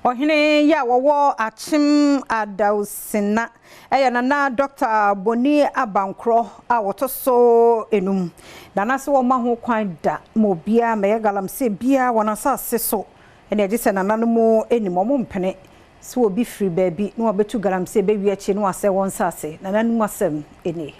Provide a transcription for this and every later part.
Ɔhene yi a wɔwɔ Akyem Adawsena yɛ Nana Dɔkta Boni Abankorɔ a wɔtɔ so enum. Nana se wɔmma ho kwan da ma obiara mmɛyɛ galamsey biara wɔ n'asase so ɛne agye sɛ nananom nim. Wɔn mpene sɛ obi firi baabi na wabɛtu galamsey bɛwie akyi na wasɛe wɔn nsase. Nananom asɛm nie.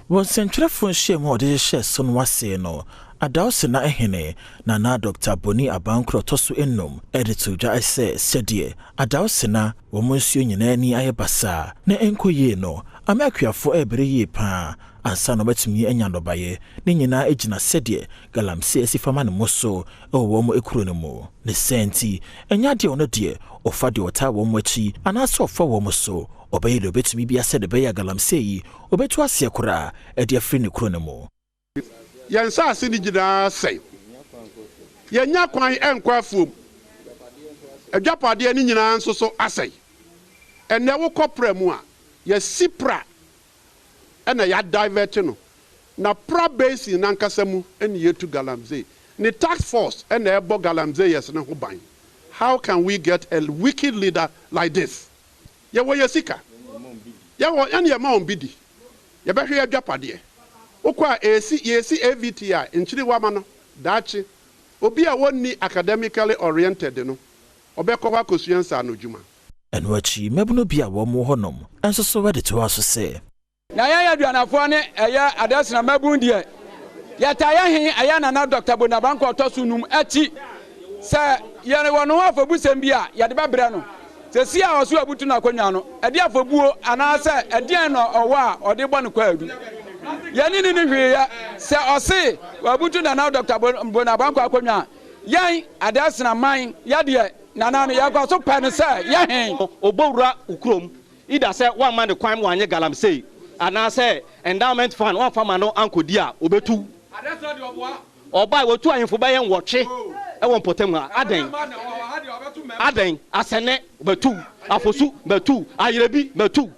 Wɔ nsɛntwerɛfoɔ nhyiamu a ɔde hyehyɛɛ so no ase no, Adawsena hene Nana Dr. Boni Abankorɔ ɔtɔ so enum de to dwa sɛ sɛdeɛ Adawsena wɔn nsuo nyinaa ani ayɛ basaa na ɛnkɔ yie no, ama akuafoɔ ɛrebere yie paa ansa na wɔbɛtumi anya nnɔbaeɛ. Ne nyinaa gyina sɛdeɛ galamsey asi fama ne mo so wɔ wɔn kuro no mu. Ne sɛ nti, ɛnyɛ adeɛ ɔno deɛ ɔfa deɛ ɔtaa wɔn akyi anaasɛ ɔfa wɔn so. Ɔbɛyɛ deɛ ɔbɛtumi bi asɛ de bɛyɛ galamsey yi ɔbɛtu aseɛ koraa ɛde afiri ne kuro no mu. Yɛn nsaase no nyinaa sɛe. Yɛnya kwan ɛnkɔ afuom. Adwapadeɛ no nyinaa nso so asɛe. Ɛnɛ wokɔ Pra mu a, yɛsi Pra ɛna yɛadivert no na Pra basin nankasa mu ɛne yɛtu galamsey. Ne task force ɛna ɛbɔ galamseyers ne ho ban. How can we get a wicked leader like this? Yɛwɔ yɛ sika, yɛwɔ ɛne yɛma wɔn bi di, yɛbɛhwɛ yɛ adwapadeɛ. Wokɔ a esi yɛsi AVT a nkyiri wama no daakye obi a wɔnni academically oriented no ɔbɛkɔ hɔ akɔsua nsaano dwuma. Ɛno akyi, mmabunu bi a wɔn wɔ hɔnom nso so wɔde toa so sɛ Na yɛn aduanafoɔ ne ɛyɛ Adasena mmabun deɛ, yɛtaa yɛ he ɛyɛ Nana Dɔkta Bonabankɔ ɔtɔ so num akyi sɛ yɛwɔ ne ho afɔbusɛm bi a yɛde bɛbrɛ no. Sɛsi a ɔso abutu no akonnwa no, ɛde afɔbuo anaasɛ ɛdeɛn na ɔwɔ a ɔde bɔ no kwaadu? Yɛne ne ne hwee yɛ sɛ ɔse wabutu Nana Dɔkta Bonabankɔ akonnwa a, yɛn Adasena man yɛdeɛ Nana no yɛkɔ so pɛ no sɛ yɛhe. Ɔbɔwura wo kurom ida sɛ woamma ne kwan ma wanyɛ galamsey anaasɛ endowment fund woamfa ma no ankɔdi a, obɛtu. Ɔbaa wɔtu ahemfo bɛyɛ 8 ɛwɔ mpɔtam ha. Adɛn adɛn? Asɛnɛ bɛtu, Afosu bɛtu, Ayerɛbi bɛtu,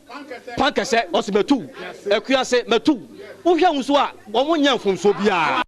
Pankɛsɛ ɔsi bɛtu, Akuase bɛtu. Wohwɛ wo nso a, wɔn nyɛ mfomsoɔ biara.